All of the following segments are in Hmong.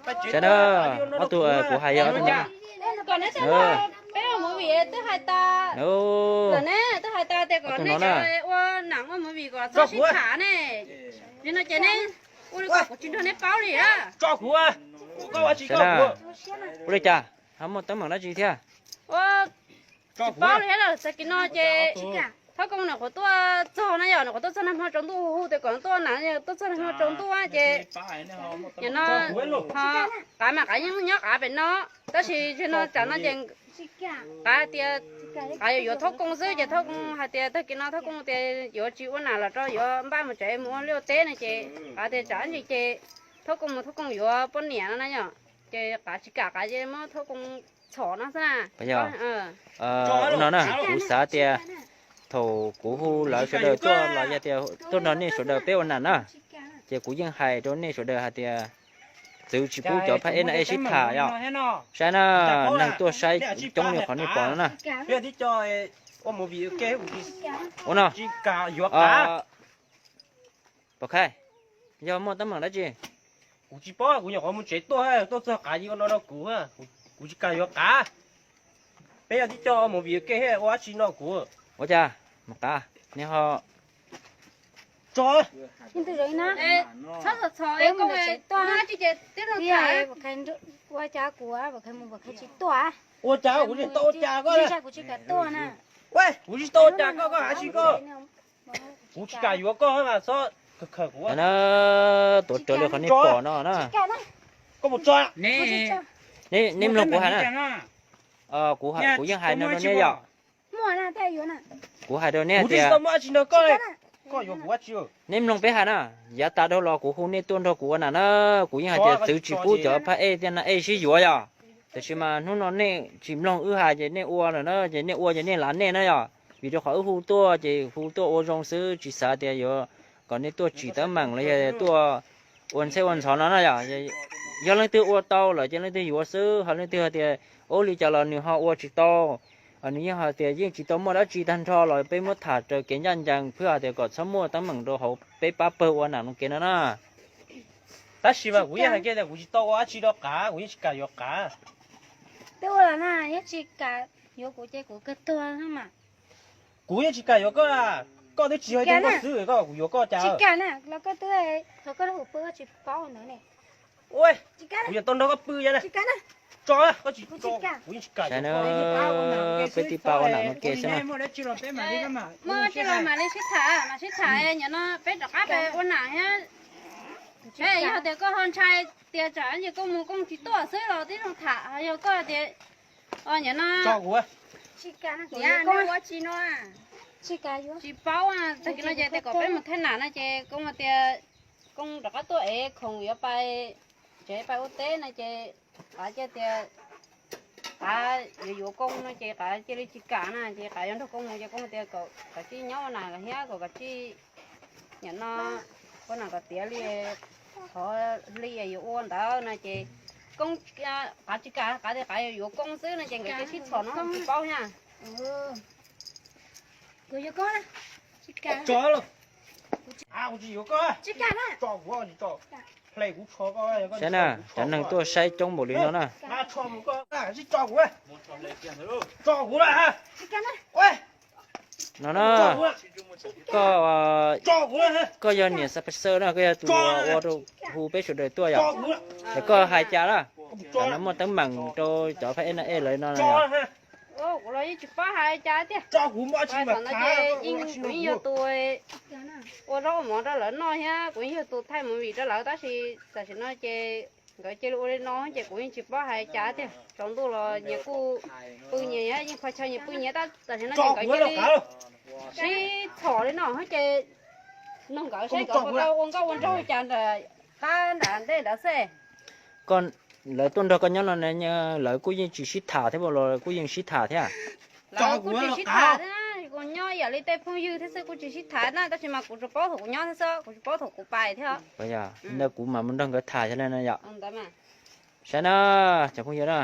Saib na, ob tug kuv hais yog ob tug no. Kom neb sawv daws, peb ua movie twb hais tas lawm ne, twb hais tas tias kom nej ua nam ua movie kom txhob sib tham ne. Nim no ces neb ua li kom kuv tsis nrog neb paub li na. Ua li cas ho muaj teeb meem dab tsi thiab? Tsis paub li lawm, tag kis no ces Thoob Koob nws qhuav tuaj txog na yom, nws qhuav tuaj txog nag hmo tsaus ntuj hu tias kom tuaj na, tuaj txog nag hmo tsaus ntuj ces nim no ho qav mas qav yeej nyob qav pem no, tab sis zaum no tsam no ces qav tias qav yuav yuav Thoob Koob xwb ces Thoob Koob hais tias tag kis no Thoob Koob tias yuav tsis ua nam los rau yuav npaj mus tsev mus ua liaj ua teb no ces qav tias tsam ntsis ces Thoob Koob mus Thoob Koob yuav poj niam no na yom, ces qav tsis kam qav ces muab Thoob Koob txhom no xwb na. Ua no na, kuv xav tias thaum kuv hu lawv sawv daws tuaj los yog tias tuaj nrog nej sawv daws peb ua nam na, ces kuv yeej hais rau nej sawv daws hais tias txwv tsis pub cov phab ej na ej sib tham yom. Saib na, neeg tuaj saib coob li qhov nej pom no na. Ua no, pom khai, yog muaj teeb meem dab tsi? Kuv tsis paub, kuv nyuam qhuav mus tsev tuaj, tuaj txog qav ua no rau kuv, kuv tsis kam yuav qav. Peb yog tib co mus vim ke ua dab tsi no kuv. Ua cas mus qav, nej ho tso. Ua cas kuv tsis tau ua cas koj, kuv tsis tau ua cas koj, koj hais tsis koj. Kuv tsis kam yuav koj mas txhob khawm khawm kuv. Tuav rawv li qhov nej pom no na. Koj mus tso. Neb mloog kuv hais na. Kuv yeej hais no rau neb yom. Kuv hais rau neb hais tias, neb mloog peb hais na, yav tas dhau los kuv hu nej tuaj nrog kuv ua nam na, kuv yeej hais tias txwv tsis pub cov phab ej thiab nam ej sib yuav yom. Tiam sis mas hnub no nej tsis mloog wb hais ces nej ua lawm na, ces nej ua ces nej lav nej na yom. Vim rau qhov wb hu tuaj ces hu tuaj ua zoo xwb, tsis xav tias yuav kom nej tuaj tsim teeb meem los yog tuaj ua ntxheb ua ntxhov no na yom. Yog leej twg ua tau lawm ces leej twg yuav xwb, ho leej twg hais tias ub li cas los nws ho ua tsis tau, nws yeej hais tias yeej tsis tau muaj dab tsi tag nrho los peb muab tham raws kev ncaj ncees, phwj hais tias kom txhob muaj teeb meem rau hauv peb pab pawg ua nam no kev no na. Tab sis mas kuv yeej hais kiag tias kuv tsis tau ua dab tsi rau qav, kuv yeej tsis kam yuav qav. Twb ua los na, yeej tsis kam yuav kuv ces kuv kawg tuag mas. Kuv yeej tsis kam yuav koj, koj twb tsis yog ib tug nkauj xwb, koj kuv yuav koj cas? Tsis kam na, los koj twb, qhov koj lub hauv paus koj tsis paub ntawd ne. Kuv yuav tau nrog koj pw ya na. Tso, koj tsis tso, kuv yeej tsis kam yuav koj. Peb tib pab ua nam no ke xwb na. Muaj tsis los mam li sib tham, mam sib tham, nim no peb rov qab peb ua nam thiab. Yog tias koj ho ntshai tias tsam ces koj mus koj tsis tuaj xwb los tib zoo tham, yog koj tias nim no tsis paub, tag kis no ces tias kom peb mus thaij nam no ces koj tias koj rov qab tuaj es khoom yuav pais tsev pais ua teb no ces qav cia tias qav yuav yuav koj no ces qav cia li tsis kam na, ces qav yuav nrog koj mus ces koj tias kom kav tsij nyob ua nam los thiab kom kav tsij nim no ua nam kom tiav li qhov hli yuav ua ntawd no ces koj, qav tsis kam, qav tias qav yuav yuav koj xwb no ces nkawd cia sib txhom no tsis paub na. Saib na, cov neeg tuaj saib coob npaum li no na. No na, koj, koj yog niam Xab Pes Xawj na, koj yog tus ua rau hu peb sawv daws tuaj yom. Es koj hais cas na, cov no muaj teeb meem rau cov phab ej na ej lawv no yom. Kuv los yeej tsis paub hais cas tiag. Kuv yeej yog tus ua zaub ua mov rau lawv noj thiab kuv yeej yog tus thaij movie rau lawv, tab sis tam sim no ces nkawd cia li ua li no ces kuv yeej tsis paub hais cas tiag. Tsaus ntuj los nyias kuj pw nyias, yeej qhov chaw nyias pw nyias, tab tam sim no ces nkawd cia li sib txhom li no ces nug nkawd seb nkawd puas tau ua nkauj ua nraug cas nram qab nram ntej nrad xwb. Koj, lawv tuaj nrog koj nyob no lawv kuj yeej tsis sib tham thiab los kuj yeej sib tham thiab? Lawv kuj tsis sib tham thiab, kuv nyob ib yam li tej phooj ywg thiab xwb, kuj tsis sib tham na, tab sis mas kuv tsuas paub thaum kuv nyob thiab xwb, kuv tsis paub thaum kuv pais thiab. Ntawd kuv mam mus nrog nkawd tham yog li no yom. Saib na, cov phooj ywg na,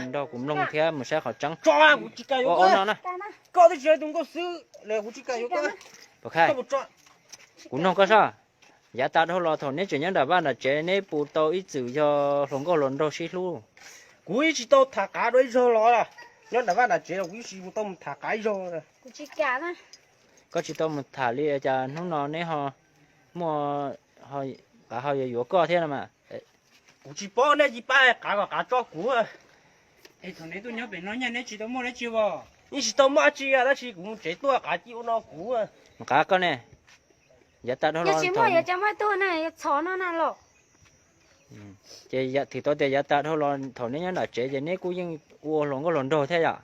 nrog kuv mloog thiab mus saib qhov tseeb. Ua no na. Kuv noog koj soj, Yav tas dhau los thaum neb tseem nyob nram vaj nram tsev neb puas tau ib txwm yog hluas nkauj hluas nraug sib hlub? Kuv yeej tsis tau tham qav dua ib zaug los, nyob nram vaj nram tsev los kuv yeej tsis tau mus tham qav ib zaug. Koj tsis tau mus tham li cas hnub no neb ho muaj qav ho yuav yuav koj thiab no mas? Kuv tsis paub, nej tsis pab hais qav kom qav tso kuv. Es thaum neb tuaj nyob pem no neb tsis tau muaj dab tsi os? Yeej tsis tau muaj dab tsi, tab sis kuv mus tsev tuaj qav cia ua no kuv. Qav koj ne? Yav tas dhau los thaum muaj tug na, txhom no na los. Ces thim tau tias yav tas dhau los thaum neb nyob nram tsev ces neb kuj yeej ua hluas nkauj hluas nraug thiab yom?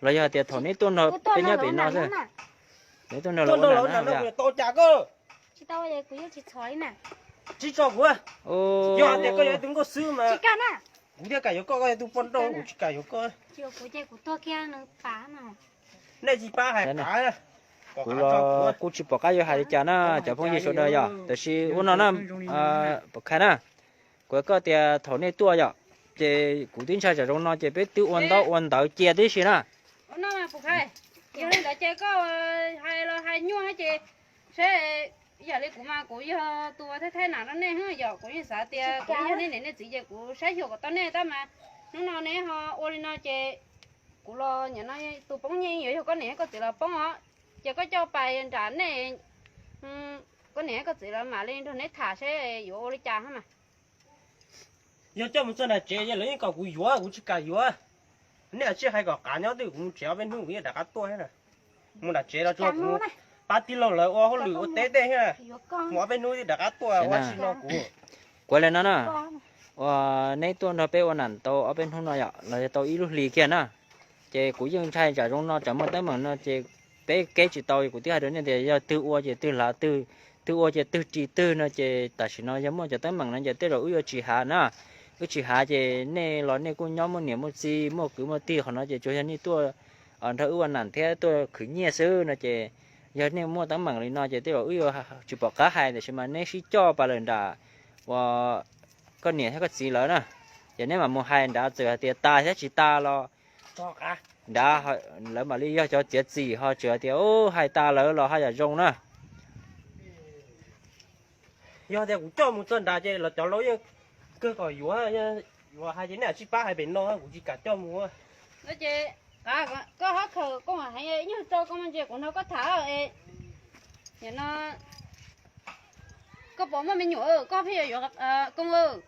Los yog tias thaum neb tuaj nrog peb nyob pem no xwb, neb tuaj nrog lawv ua nram no tau cas koj? Tsis tso kuv, yog tias koj yog ib tug nkauj xwb mas kuv thiaj kam yuav koj, koj yog tus poj nrauj kuv tsis kam yuav koj. Nej tsis pab hais qav, kuv los kuj tsis pom qab yuav hais li cas na cov phooj ywg sawv daws yom, tab sis ua no na, Pov Khais na, kuv koj tias thaum nej tuaj yom, ces kuv twb ntshai tsam zoo no ces peb twb ua ntaub ua ntawv cia tib si na. Yog li ntawd ces koj hais los hais nyuaj ces saib, yam li kuv mas kuv yog tus ua thaij thaij nam rau nej yom, kuv yeej xav tias kuv yog nej niam nej txiv ces kuv saib xyuas kom tau nej tab mas hnub no neb ho ua li no ces kuv los nim no tus poob nyiaj yuav yog koj niam koj txiv los poob os, ces koj coj pais nram nej, koj niam koj txiv los mam li nrog neb tham seb yuav ua li cas mas. Yog coj mus txog nram tsev ces lawv yeej kom kuv yuav, kuv tsis kam yuav. Nej cia li hais kom qav nyob twj ywm, kuv mus tsev ob peb hnub kuv yeej rov qab tuaj thiab. Mus nram tsev los tsuas mus pab tij laug lawv ua hauj lwm ua teb tej thiab. Mus ob peb hnub rov qab tuaj ua tsis no kuv. Kuv li no na, uas neb tuaj nrog peb ua nam tau ob peb hnub no yom, los yog tau ib lub hlis kiag na, ces kuv yeej ntshai tsam zoo no tsam muaj teeb meem no ces peb keb tsis tau, kuv twb hais rau nej tias yog twg ua ces twg lav twg, twg ua ces twg ris twg no ces tam sim no yog muaj cov teeb meem no ces tej zaum wb yuav tsis hav na. Wb tsis hav ces nej los nej kuj nyob muaj niam muaj txiv muaj kwv muaj tij, qhov no ces tsuas yog nej tuaj nrog wb ua nam thiab tuaj khwv nyiaj xwb no ces yog nej muaj teeb meem li no ces tej zaum wb yuav tsis pom qab hais, tiam sis mas neb sib coj pais lawm nram uas koj niam thiab koj txiv lawv na, ces neb mam mus hais nrad, txawm hais tias tas thiab tsis tas los nrad lawv mam li yog cov txiav txim, ho txawm hais tias hais tas lawv los haj yam zoo na. Yog tias kuv coj mus txog nrad ces los cov laus yeej kawg kom yuav, yuav hais ces nej cia li pab hais pem no, kuv tsis kam coj mus. Koj hab khaws koj heev, ib nyuag rau koj ntsia kuv nrog koj tham. Nim no koj puas muaj me nyuam, koj pheej yuav yuav koob?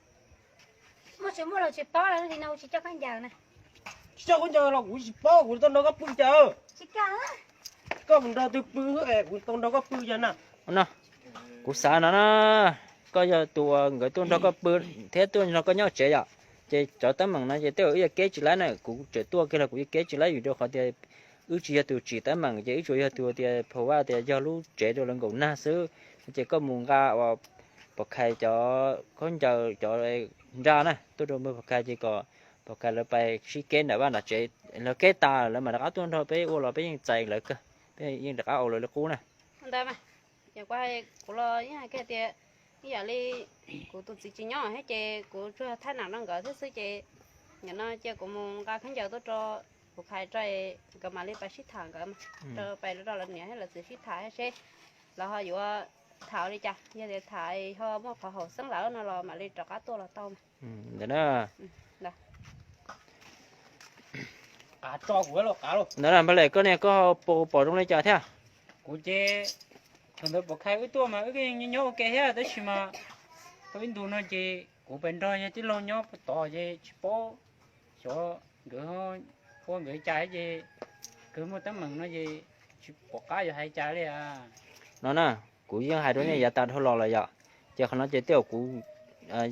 Muaj tsis muaj los tsis paub, li no kuv tsis coj khaub ncaws na. Tsis coj khaub ncaws los kuv tsis paub, kuv tau nrog koj pw cas? Koj mus nrog twg pw, kuv tau nrog koj pw cas na? No, kuv xav no na, koj yog tus uas nkawd tuaj nrog koj pw thiab tuaj nrog koj nyob tsev yom, ces cov teeb meem no ces tej zaum wb yuav keb tsis laib na, kuv tseem tuaj kiag los kuv yuav keb tsis laib vim rau qhov tias wb tsis yog tus tsim teeb meem ces wb tsuas yog tus tias pha vaj tias yog lub tsev rau lawv nkaum nag xwb. Ces koj mus nqa uas Pov Khais cov khaub ncaws cov nra na tuaj rau npawg Pov Khais ces kom Pov Khais lawv pais sib keb nram vaj nram tsev, lawv keb tas lawv mam rov qab tuaj nrog peb ua los peb yeej txais lawv kawg, peb yeej rov qab ua lawv li qub na. Ntawd mas, ces kuv hais, kuv los yeej hais kiag tias ib yam li kuv tus txiv tsis nyob thiab ces kuv tsuas thaij nam rau nkawd thiab xwb ces nim no cia kuv mus nqa khaub ncaws tuaj rau Pov Khais tso, nkawd mam li pais sib tham nkawd mas, rau pais rau lawv niam thiab lawv txiv sib tham seb lawv ho yuav tham li cas, yog tias tham ho muaj qhov haum xeeb lawm no los mam li rov qab tuaj los tau mas. Ntawd na. Ntawd na, npawg Lem, koj ne, koj pom zoo li cas thiab? Kuv ces thaum ntawd Pov Khais wb tuaj mas wb nyob ua ke thiab tab sis mas tau ib ntus no ces kuv pais nrog yawg tij laug nyob puag tod ces tsis paub xyov nkawd ua nkawd cas ces nkawd muaj teeb meem no ces tsis pom qab yuav hais cas li. No na, kuv yeej hais rau nej yav tas dhau los lawm yom, ces qhov no ces tej zaum kuv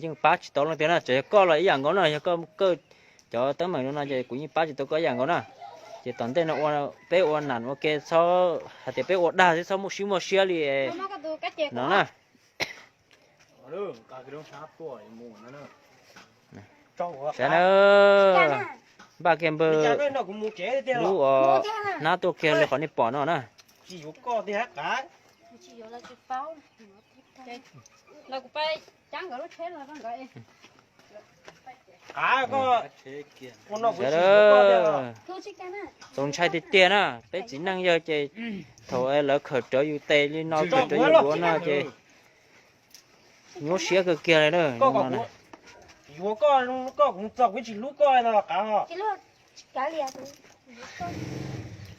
yeej pab tsis tau leej twg na, tsuas yog koj los ib yam nkaus na, yog koj, koj cov teeb meem no ces kuv yeej pab tsis tau koj ib yam nkaus na. Ces tom ntej no peb ua nam ua ke txhob hais tias peb ua dag xwb, txhob muaj siab muaj siab li no na. Sav na, npaj kiag npawg lub hnab tuaj kiag li qhov nej pom no na. Txaus ntshai tiag tiag na, peb txiv neej yawg ces thaum lawv khawm rawv yus tes li no, khawm rawv yus duav no ces Nyuaj siab kawg kiag li na. Yuav koj, koj kuv txog kuv tsis hlub koj no los qav os.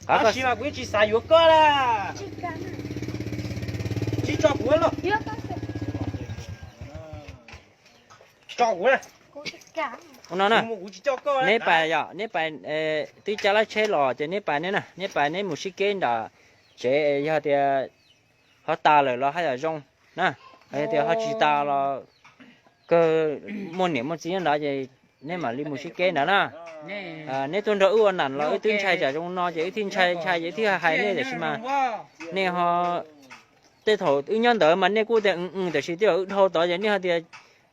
Tab sis mas kuv tsis xav yuav koj la. Tsis tso kuv los. Tso kuv. No na, neb pais yom, neb pais, twb cab lab tsheb los ces neb pais neb na, neb pais neb mus sib keb nram tsev, yog tias ho tas lawm los haj yam zoo na, yog tias ho tsis tas los kawg muaj niam muaj txiv nyob nrad ces neb mam li mus sib keb nrad na. Neb tuaj nrog wb ua nam los wb twb ntshai tsam zoo no ces wb thiaj ntshai ntshai ces wb thiaj hais nej tiam sis mas nej ho, tej thaum wb nyob ntawd mas nej kuj tias, tab sis tej zaum wb dhau tod ces nej ho tias,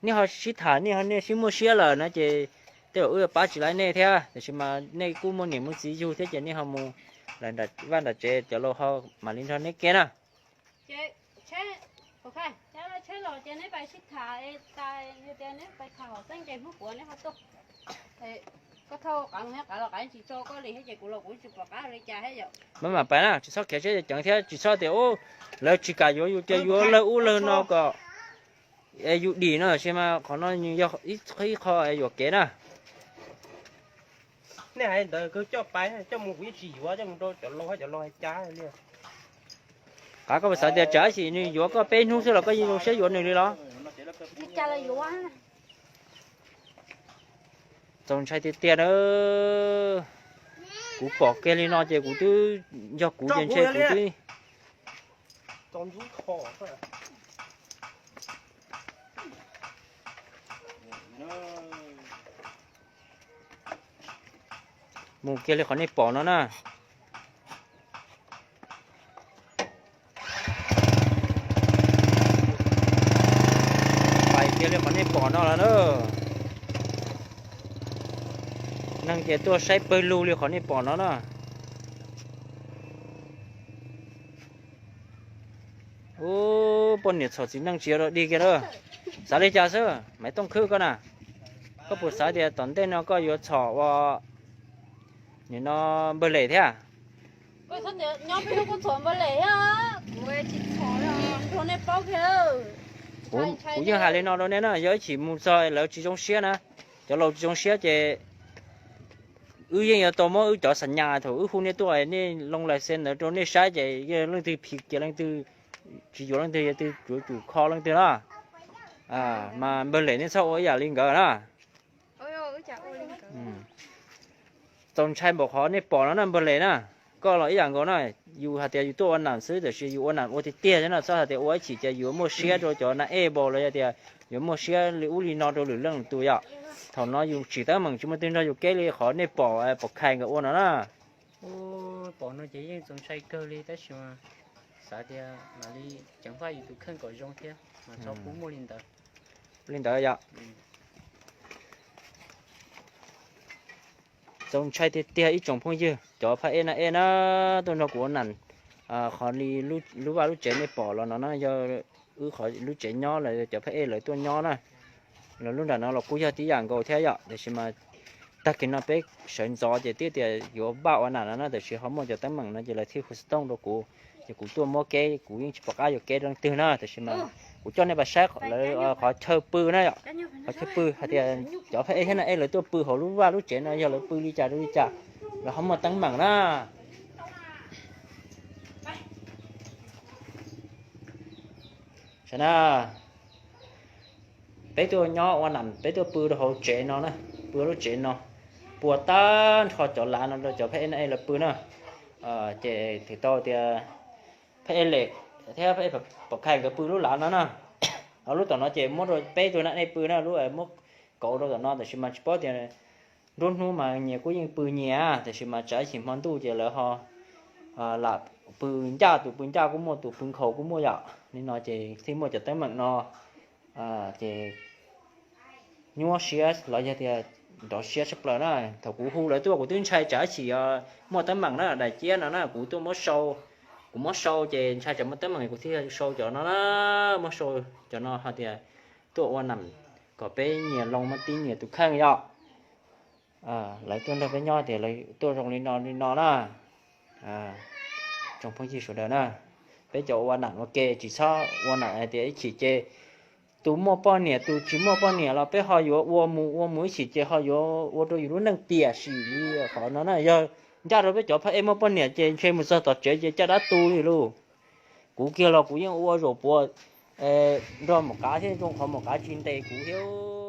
nej ho sib tham nej ho nej sib muaj siab lawm na ces tej zaum wb pab tsis laib nej thiab, tiam sis mas nej kuj muaj niam muaj txiv yug thiab ces nej ho mus lawm nram vaj nram tsev cov laus ho mam li nrog neb keb na. Maj mam pais na, tsis txhob khiav siab ceev thiab tsis txhob tias, lawv tsis kam yuav yus ces yuav lawg ub lawg no kom yus dim no, tiam sis mas qhov no yog ib qho yuam kev na. Nej hais ntawd kawg coj pais, coj mus kuv yeej tsis yuav, coj mus rau cov laus, cov laus hais cas li. Qav, koj puas xav tias tsam sim nws yuav koj peb hnub xwb los koj yeej zoo siab yuav nws li los? Txaus ntshai tiag tiag na. Kuv pom kiag li no ces kuv twb, yog kuv ces ntshe kuv twb mus kiag li qhov nej pom no na. Pais kiag li qhov nej pom no lawm na. Neeg ces tuaj saib pawg lug li qhov nej pom no na. Ub, poj niam txhom txiv neej tsis yuav rau dig kiag na. Xav li cas xwb Maiv Tooj Khwb koj na? Koj puas xav tias tom ntej no koj yuav txhom ua nim no npawg Lem thiab? Kuv yeej hais li no rau nej na, yog ib chim mus txog lawv tsis zoo siab na, cov laus tsis zoo siab ces wb yeej yuav tau muab wb cov xa nyas thaum wb hu nej tuaj nej loo lais xej ntawd rau nej saib ces yog leej twg phim kiag leej twg, tsis yuav leej twg, yog twg yuav tsum kho leej twg na. Mas npawg Lem nej txhob ua ib yam li nkawd na. Txaus ntshai npaum qhov nej pom no na npawg Lem na. Koj los ib yam nkaus na, yus hais tias yus tuaj ua nam xwb tiam sis yus ua nam ua tiag tiag thiab no, txhob hais tias ua ib chim ces yus muaj siab rau cov nas ej npaum los yog tias yuav muaj siab li ub li no rau lwm leej lwm tus yom. Thaum no yus tsim teeb meem tsis muaj twg nrog yus keb li qhov nej pom, pom khais nkawd ua no na. Pom no ces yeej txaus ntshai kawg li tab sis mas xav tias mam li ceev faj yus tus kheej kom zoo thiab mas txhob pub muaj li ntawd. Li ntawd yom. Txaus ntshai tiag tiag ib tsoom phooj ywg, cov phaj ej nas ej na, tuaj nrog kuv ua nam, qhov li lub vaj lub tsev nej pom los no na yog wb qhov lub tsev nyob los cov phaj ej lawv tuaj nyob na. Los lub nram no los kuj yog tib yam nkaus thiab yom, tiam sis mas tag kis no peb sawv ntxov ces twb tias yuav npaj ua nam no na, tiam sis ho muaj cov teeb meem no ces lawv thiaj hu xov tooj rau kuv, ces kuv tuaj muab keb, kuv yeej tsis pom qab yuav keb leej twg na, tiam sis mas kuv coj nej pais saib lawv qhov chaw pw na yom. Qhov chaw pw hais tias cov phaj ej thiab nas ej lawv tuaj pw hauv lub vaj lub tsev no yog lawv pw li cas rau li cas, lawv ho muaj teeb meem na. Saib na, peb tuaj nyob ua nam, peb tuaj pw rau hauv tsev no na, pw lub tsev no, pua tag nrho cov lav no rau cov phaj ej nas ej lawv pw na. Ces twb tau tias phaj ej Lem thiab phaj ej Pom Khais nkawd pw lub lav no na. Lub tom no ces muab rau peb tug nas ej pw na, lub muab kauv rau tom no, tiam sis mas tsis paub tias nruab hnub mas nyias kuj yeej pw nyias, tiam sis mas tsam ib chim hmo ntuj ces lawv ho lam pw ncaj, tus pw ncaj kuj muaj, tus pw nkhaus kuj muaj yom. Li no ces thiaj muaj cov teeb meem no, ces nyuaj siab los yog tias nrov siab tshaj plaws na. Thaum kuv hu lawv tuaj kuv twb ntshai tsam ib chim muaj teeb meem na, daim ciab no na kuv tuaj muab sau, kuv muab sau ces ntshai tsam muaj teeb meem kuv thiaj sau cov no na, muab sau cov no hais tias tuaj ua nam kom peb nyias loo muaj tib nyias tus kheej yom. Lawv tuaj nrog peb nyob tias lawv tuaj zoo li no li no na. Tsoom phooj ywg sawv daws na, peb cov ua nam ua ke tsis txhob ua nam hais tias ib chim ces Tus muaj poj niam tus tsis muaj poj niam los peb ho yuav ua mus ua mus ib chim ces ho yuav ua rau yus lub neej piam sim li qhov no na. Yog ncaj rau peb cov phab ej muaj poj niam ces ntshe mus txog tom tsev ces caj dab tu li lauj. Kuv kiag los kuv yeej ua zaum puav nrog maum qav thiab, zoo qhov maum qav tsis ntes kuv thiab.